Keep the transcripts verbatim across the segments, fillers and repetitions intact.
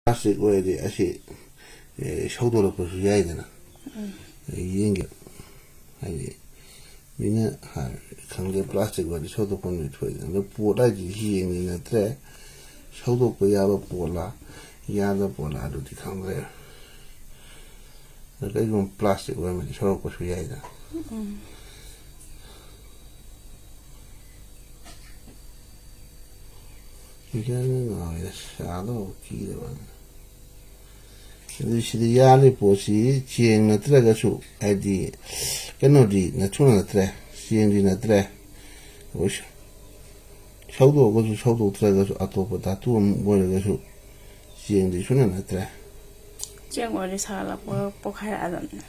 Plastic ꯑꯣꯏꯔꯗꯤ ꯑꯁꯤ, ꯑꯦ, ꯁꯧꯗꯣꯔꯛꯄꯁꯨ ꯌꯥꯏꯗꯅ꯫ ꯌꯦꯡꯒꯦ꯫ ꯍꯥꯏꯗꯤ ꯃꯤꯅ ꯍꯥꯏ ꯈꯪꯗꯦ, ꯄ꯭ꯂꯥꯁꯇꯤꯛ ꯑꯣꯏꯔꯗꯤ ꯁꯧꯗꯣꯛꯐꯝꯗꯤ ꯊꯣꯛꯏꯗꯅ꯫ ꯑꯗꯣ ꯄꯣꯠ ꯍꯥꯏꯗꯤ ꯌꯦꯡꯉꯤ ꯅꯠꯇ꯭ꯔꯦ, ꯁꯧꯗꯣꯛꯄ ꯌꯥꯕ ꯄꯣꯠꯂꯥ ꯌꯥꯗꯕ ꯄꯣꯠꯂꯥ ꯑꯗꯨꯗꯤ ꯈꯪꯗ꯭ꯔꯦ꯫ ꯑꯗꯣ ꯀꯩꯒꯨꯝꯕ ꯄ꯭ꯂꯥꯁꯇꯤꯛ ꯑꯣꯏꯔꯝꯃꯗꯤ ꯁꯧꯔꯛꯄꯁꯨ ꯌꯥꯏꯗꯅ꯫ ꯎꯝ꯫ ꯒ꯭ꯌꯥꯟ ꯃꯦꯟ ꯉꯥꯎꯋꯦꯗ, ꯆꯥꯗꯧ ꯀꯤꯔꯕ꯫ ꯑꯗꯨ ꯁꯤꯗ ꯌꯥꯜꯂꯤ ꯄꯣꯠꯁꯤ ꯆꯦꯡ ꯅꯠꯇ꯭ꯔꯒꯁꯨ, ꯍꯥꯏꯗꯤ, ꯀꯩꯅꯣꯗꯤ ꯅꯠꯇ꯭ꯔ ꯅꯠꯇ꯭ꯔꯦ, ꯆꯦꯡꯗꯤ ꯅꯠꯇ꯭ꯔꯦ꯫ ꯑꯩꯈꯣꯏ ꯁꯧꯗꯣꯛꯑꯒꯁꯨ ꯁꯧꯗꯣꯛꯇ꯭ꯔꯒꯁꯨ ꯑꯇꯣꯞꯄ ꯙꯥꯇꯨ ꯑꯃ ꯑꯣꯏꯔꯒꯁꯨ ꯆꯦꯡꯗꯤ ꯁꯨꯅ ꯅꯠꯇ꯭ꯔꯦ꯫ ꯆꯦꯡ ꯑꯣꯏꯔꯗꯤ ꯁꯥꯒꯠꯂꯛꯄꯒ ꯄꯣꯛꯈꯥꯏꯔꯛꯑꯗꯕꯅꯦ꯫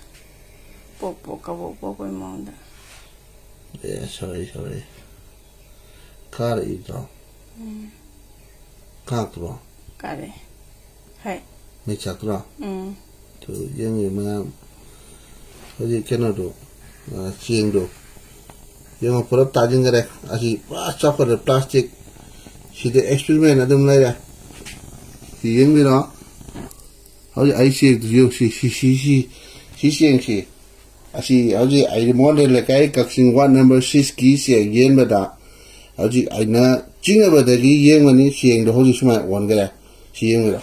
ꯄꯣꯛ ꯄꯣꯛ ꯀꯕꯣꯛ ꯄꯣꯛꯄꯒꯤ ꯃꯑꯣꯡꯗ꯫ ꯑꯦ, ꯁꯣꯔꯤ, ꯁꯣꯔꯤ꯫ ꯀꯥꯔꯛꯏꯗ꯭ꯔꯣ? ꯎꯝ꯫ ꯀꯥꯔꯛꯇ꯭ꯔꯣ? ꯀꯥꯔꯛꯑꯦ꯫ ꯍꯣꯏ꯫ ꯃꯩ ꯆꯥꯛꯇ꯭ꯔꯣ? ꯎꯝ꯫ ꯑꯗꯨ ꯌꯦꯡꯉꯤ ꯃꯌꯥꯝ꯫ ꯍꯧꯖꯤꯛ ꯀꯩꯅꯣꯗꯣ, ꯑ, ꯆꯦꯡꯗꯣ꯫ ꯌꯦꯡꯉꯣ, ꯄꯨꯂꯞ ꯇꯥꯁꯤꯟꯈꯔꯦ꯫ ꯑꯁꯤ ꯄꯨꯔꯥ ꯆꯥꯎꯈꯠꯂꯦ, ꯄ꯭ꯂꯥꯁꯇꯤꯛ꯫ ꯁꯤꯗ ꯑꯦꯛꯁꯄꯦꯔꯤꯃꯦꯟ ꯑꯗꯨꯝ ꯂꯩꯔꯦ꯫ ꯁꯤ ꯌꯦꯡꯕꯤꯔꯣ꯫ ꯍꯧꯖꯤꯛ ꯑꯩ ꯆꯦꯡꯗꯨ ꯌꯦꯡꯉꯨ, ꯁꯤ, ꯁꯤ, ꯁꯤ, ꯁꯤ, ꯁꯤ ꯆꯦꯡꯁꯤ꯫ ꯑꯁꯤ ꯍꯧꯖꯤꯛ ꯑꯩ ꯃꯣꯗꯦꯜ ꯂꯩꯀꯥꯏ ꯀꯛꯆꯤꯡ ꯋꯥꯔꯗ ꯅꯝꯕꯔ ꯁꯤꯛꯁꯀꯤ ꯆꯦꯡ ꯌꯦꯟꯕꯗ ꯍꯧꯖꯤꯛ ꯑꯩꯅ ꯆꯤꯡꯅꯕꯗꯒꯤ ꯌꯦꯡꯕꯅꯤ, ꯆꯦꯡꯗꯣ ꯍꯧꯖꯤꯛ ꯁꯨꯃꯥꯏꯅ ꯑꯣꯟꯈꯔꯦ꯫ ꯁꯤ ꯌꯦꯡꯕꯤꯔꯣ꯫